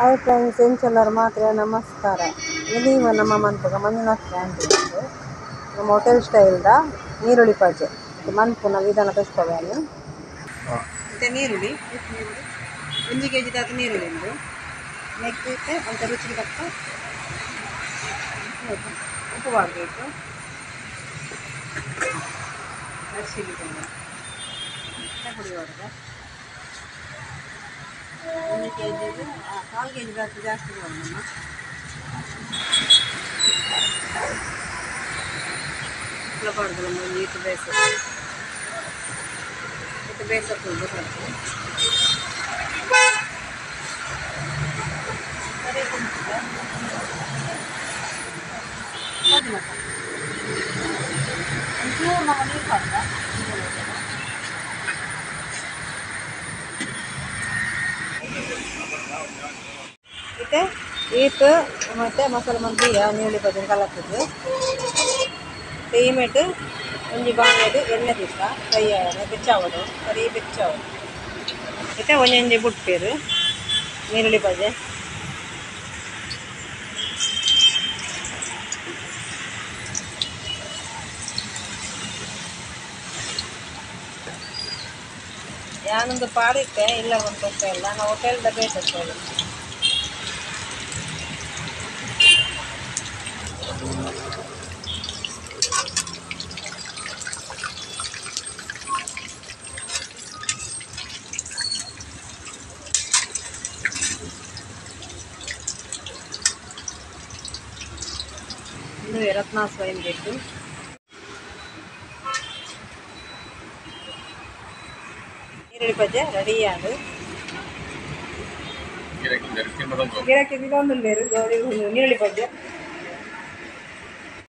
Hi friends, ಎಂಚೆಲ್ಲರು ಮಾತ್ರ ನಮಸ್ಕಾರ. ಇಲ್ಲಿ ನಮ್ಮ ಮನ್ಪುಗ ಮಂಜುನಾಥ್ ಕ್ಯಾಂಟೀನ್ ನಮ್ಮ ಹೋಟೆಲ್ ಸ್ಟೈಲ್ದ ನೀರುಳ್ಳಿ ಪಜೆ ಮನ್ಪುನ ವಿಧಾನ ತೋರಿಸ್ಕೋಬೇಕು. ಮತ್ತು ನೀರುಳ್ಳಿ 1 ಕೆ ಜಿ ದಾತ ನೀರುಳ್ಳಿ ಉಂಟು. ನೆಕ್ಸ್ಟ್ ಅಂತ ರುಚಿಗೆ ತಕ್ಕ ಉಪ್ಪು ಮಾಡಬೇಕು. ಅರಿಶಿನ ಪುಡಿ ಹೊಡೆದ 1 ಕೆ ಜಿಗೆ 1/4 ಕೆ ಜಿ ಜಾಸ್ತಿ ಜಾಸ್ತಿ ನಮ್ಮ ಪಾಡ್ದು ಈತು ಬೇಸ ಇದು ಬೇಸಕ್ಕೆ ಸರಿ. ಒಂಚೂರು ನಮ್ಮ ನೀರು ಪಾಡ್ದ. ಇತ್ತೆ ಈತ್ ಮತ್ತು ಮಸಾಲೆ ಮಂದಿ ನೀರುಳ್ಳಿ ಬಜ್ಜಿ ಕಲಕಿದ್ದು ಈ ಮೇಟ್ ಒಂಜಿ ಬಾಣಲೆಡ್ ಎಣ್ಣೆ ದೀಪ ಫ್ರೈ ಆವರೆ ಬೆಚ್ಚಾವಡು, ಸರಿ ಬೆಚ್ಚಾವಡು. ಇತ್ತೆ ಒಂಜೊಂಜಿ ಬುಟ್ಪೇರು ನೀರುಳ್ಳಿ ಬಜೆ. ಯಾನೊಂದು ಪಾಡಿಟ್ಟೆ ಇಲ್ಲ ಒಂದು ಇಲ್ಲ ನಾವು ಹೋಟೆಲ್ದ ಬೇಕಂತ. ಇದು ರತ್ನ ಸ್ವಯಂ ಬೇಕು. ನೀರುಳ್ಳಿ ಬಜ್ಜೆ ರೆಡಿ ಆಡು. ಗಿರಾಕಿ ನೀರುಳ್ಳಿ ಬಜ್ಜೆ.